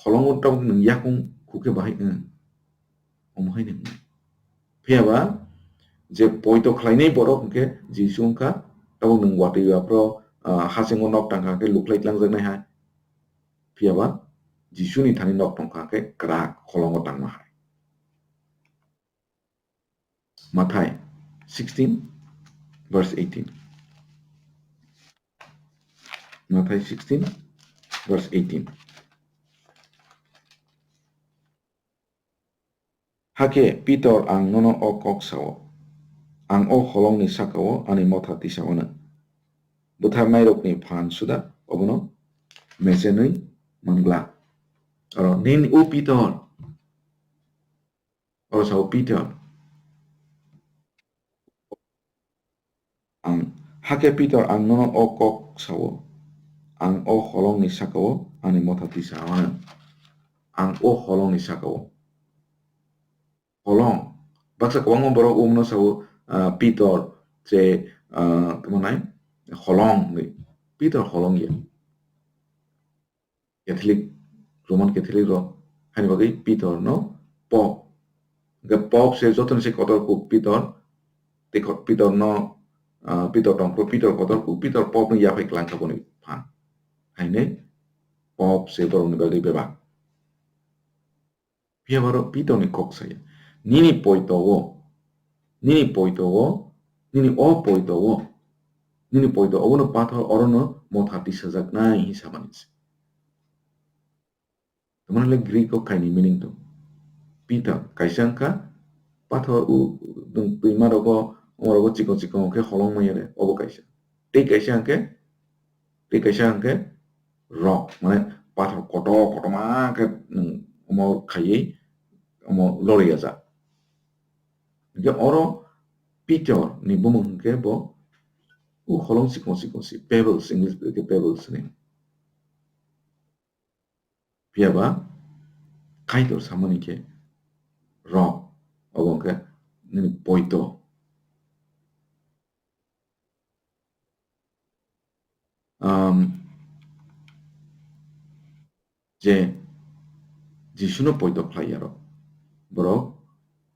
holongo tabuk nwng yakung khukhe bahai wng, omo hai nwng. Phiyaba je poito khlainai borok hwnkhe Jisu wngkha, tabuk nwng watwi aphro, ah, hachengo nok tangkha hwnkhe lukhlai tlangjaknai hai. Phiyaba Jisuni thani nok tongkha hwnkhe kwrak holongo tangma hai. Mathai sixteen verse eighteen. Mathai sixteen verse eighteen. Hakhe Pitor ang nono o kok sao, ang o holongni sakao ani motha tisao nw. Butharnairokni phan suda obono mechenwi man glak. Oro nini o Pitor, oro sao Pitor. Ang, hakhe Pitor ang nono o kok sao, ang o holongni sakao ani motha tisao nw. Ang o holongni sakao. Holong. Baksa kwbangma borok omono sao, ah, Pitor, je, ah, tamo nai? Holong hwnwi. Pitor holong ya. Catholic, Roman Catholic rok haini bagwi Pitor no Pope. Hwnkhe Pope se jotoni se kotor kuk Pitor, tei ko-, Pitor no, ah, Pitor tongphuru Pitor kotor kuk, Pitor Pope no yaphai kwlangkha boni phan. Haino Pope se borokni bagwi bebak. Phiya borok Pitorni kok saya, "Nini poito-o, nini poito-o, nini o poito-o, nini poito obono pathor orono motha tisajaknai," hinwi samani se. Tamani le Greek o kainwi meaning tongo. Pitor kaisa wngkha pathor u, nwng twima rogo, omo rogo chikon chikon khe holong manya de, obo kaisa. Tei kaisa hwnkhe, tei kaisa hwnkhe rock, mane pathor kotor kotorma khe nwng omo khaiwi omo loriyajak. Hwnkhe oro Pitor ni bumung hwnkhe bo u holong chikon chikon si, pebbles, English bai khe pebbles hwnwi. Phiya ba Kaitor samani khe rock, obo hwnkhe nini poito. Um, je Jisuno poito khlai ya rok, borok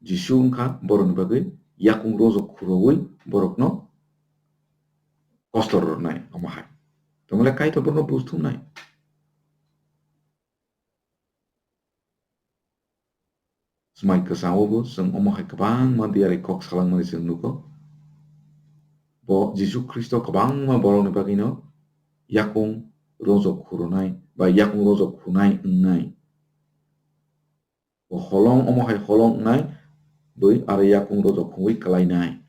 Jisu wngkha borokni bagwi yakung rojok khurogwi borokno kosto rwnai omo hai. Tongmole Kaitor borokno buj thumnai. Swmai kwchao bo chwng omo hai kwbangma diyari kok salangmani chwng nugo. Bo Jisu Khristo kwbangma borokni bagwino yakung rojok khurunai ba yakung rojok khunai wngnai. Bo holong, omo hai holong wngnai, bui aro yakung rojok khungwi kwlainai.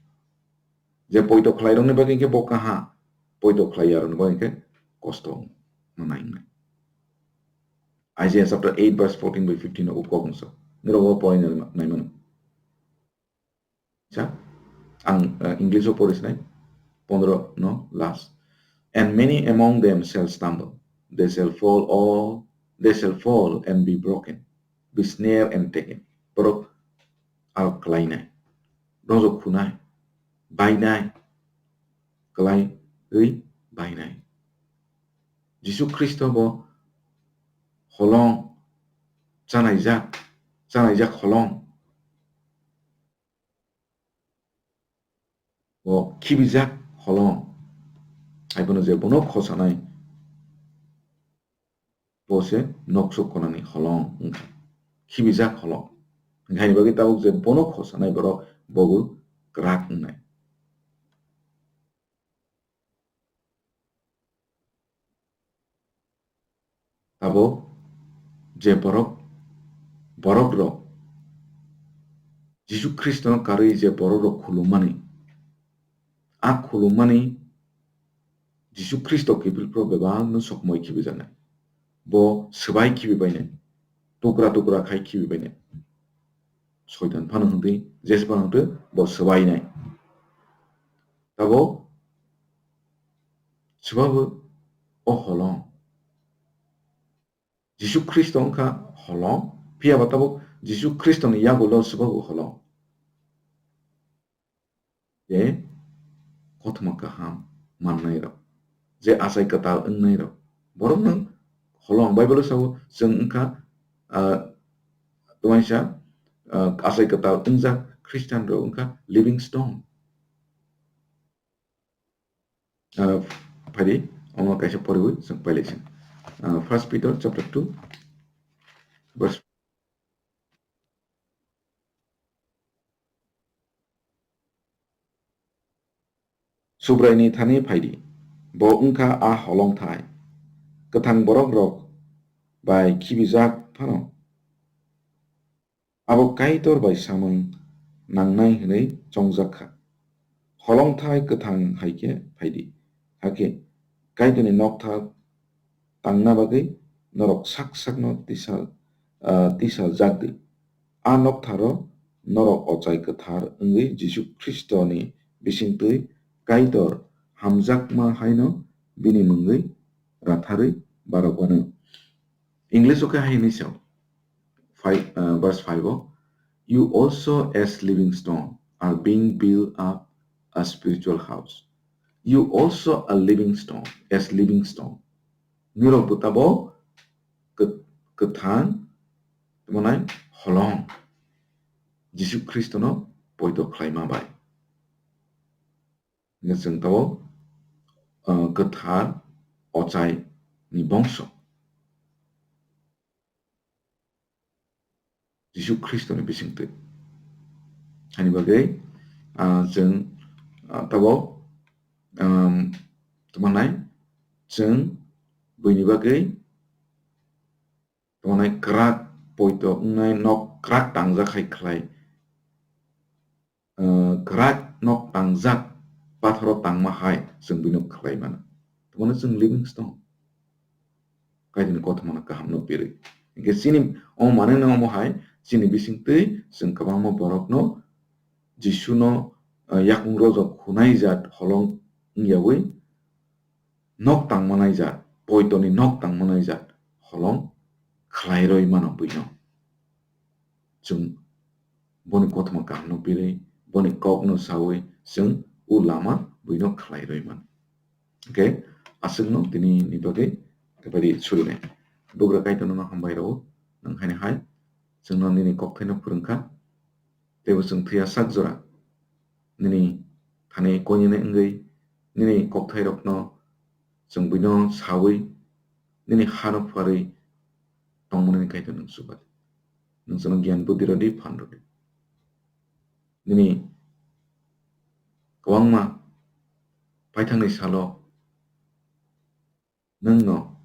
Je poito khlairokni bagwi khe bo kaha, poito khlaiyarokni bagwi khe kosto wngnai wngnai. Isaiah chapter eight verse fourteen by fifteen o kok wngsa. Nirok bo porinai mano. Sa, ang, eh, English o pori sinai, pondro no last. "And many among them shall stumble, they shall fall all, they shall fall and be broken, be snared and taken." Borok arok kwlainai, rojok khunai, bainai, kwlaiwi bainai. Jisu Khristo bo holong, chanaijak, chanaijak holong. Bo khibijak holong. Hai bono je bono khosanai, bo se noksuk konani holong wngkha. Khibijak holong. Haini bagwi tabuk je bono khosanai borok bo bo kwrak wngnai. Abo je borok, borok rok Jisu Khristo no karwi je borok rok khulummani, a khulummani Jisu Khristo kiphilphro bebak no sokmoi khibijaknai. Bo swbai khibibainai, tukra tukra khai khibibainai. Soitan phano hwntwi, Jesu phano hwntwi bo swbainai. Tabo swbabo o holong. Jisu Khristo wngkha holong, phiyaba tabuk Jisu Khristoni yagulo swbabo holong. Je kothoma kaham mannairok, je achai kwtal wngnairok, borokno holong. Bible-o sao chwng wngkha, ah, twaisa, ah, achai kwtal wngjak Christian rok wngkha living stone. Ah, phaidi, omo kaisa poriwi chwng pailai sing. Ah, First Peter chapter two, verse. Subraini thani phaidi, bo wngkha a holongthai, kwthang borok rok bai khibijak phano. Abo Kaitor bai samung nangnai hwnwi chongjak kha. Holongthai kwthang hai khe phaidi, hakhe Kaitorni nokthar tangna bagwi norok sak sakno tisa, ah, tisa jak di. A noktharo norok ochai kwthar wngwi Jisu Khristoni bisingtwi Kaitor hamjakma haino bini mungwi ratharwi barok wano. English o khe hai hwnwi sao, five, uh, verse five o, "You also as living stone are being built up a spiritual house." You also a living stone, as living stone. Nirok bo tabo kw-, kwthang, tamo nai holong, Jisu Khristono poito khlaima bai. Hingke chwng tabo, ah, kwthar ochai ni bongso. Jisu Khristoni bisingtwi. Hani bagwi, ah, chwng, ah, tabo, um, tamo nai chwng buini bagwi tamo nai kwrak poito wngnai nok kwrak tangjak hai khlai. Ah, kwrak nok tangjak, pathoro tangma hai chwng buino khlai mano. Tamo no chwng living stone. Kaitorni kothomano kaham no birwi. Hingke chini omo mane no omo hai chini bisingtwi chwng kwbangma borokno Jisuno, ah, yakung rojak hunai jat holong wngyawi nok tangmanai jat, poitoni nok tangmanai jat holong khlairoi mano buino. Chwng boni kothoma kahamno birwi, boni kokno sawi chwng o lama buino khlairoi mano. Hingke aswkno tini ni bagwi tebadi surinai. Bugra Kaitorno hambai rwo, nwng haini hai chwngno nini kokthaino phwrwngkha. Teibo chwng thwiya sak jora nini thani koinene wngwi nini kokthairokno chwng buino sawi nini hano phuarwi tongmani Kaitor nwng chuba di. Nwng chwngno giyan buddhi rw di, phan rw di. Nini kwbangma paithakni salo nwngno,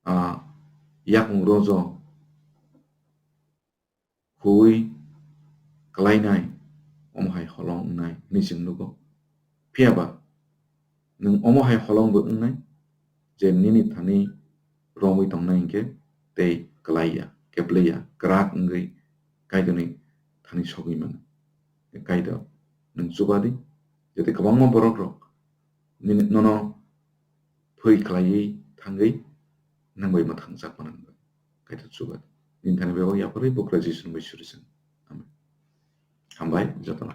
ah, yakung rojo huwi klainai, omo hai holong wngnai hwnwi chwng nugo. Phiya ba nwng omo hai holong bo wngnai je nini thani romwi tongnai hinkhe tei klai ya, keplai ya, kwrak wngwi Kaitorni thani sogwi mano. Kaitor nwng chuba di, jate kwbangma borok rok nini, nono phwi khlaiwi thangwi nwng bai mwthangjakma nang bai. Kaitor chuba di. Nini thani bebak yapharwi Bugra Jisu nwng bai suri chwng. Amen. Hambai jotono.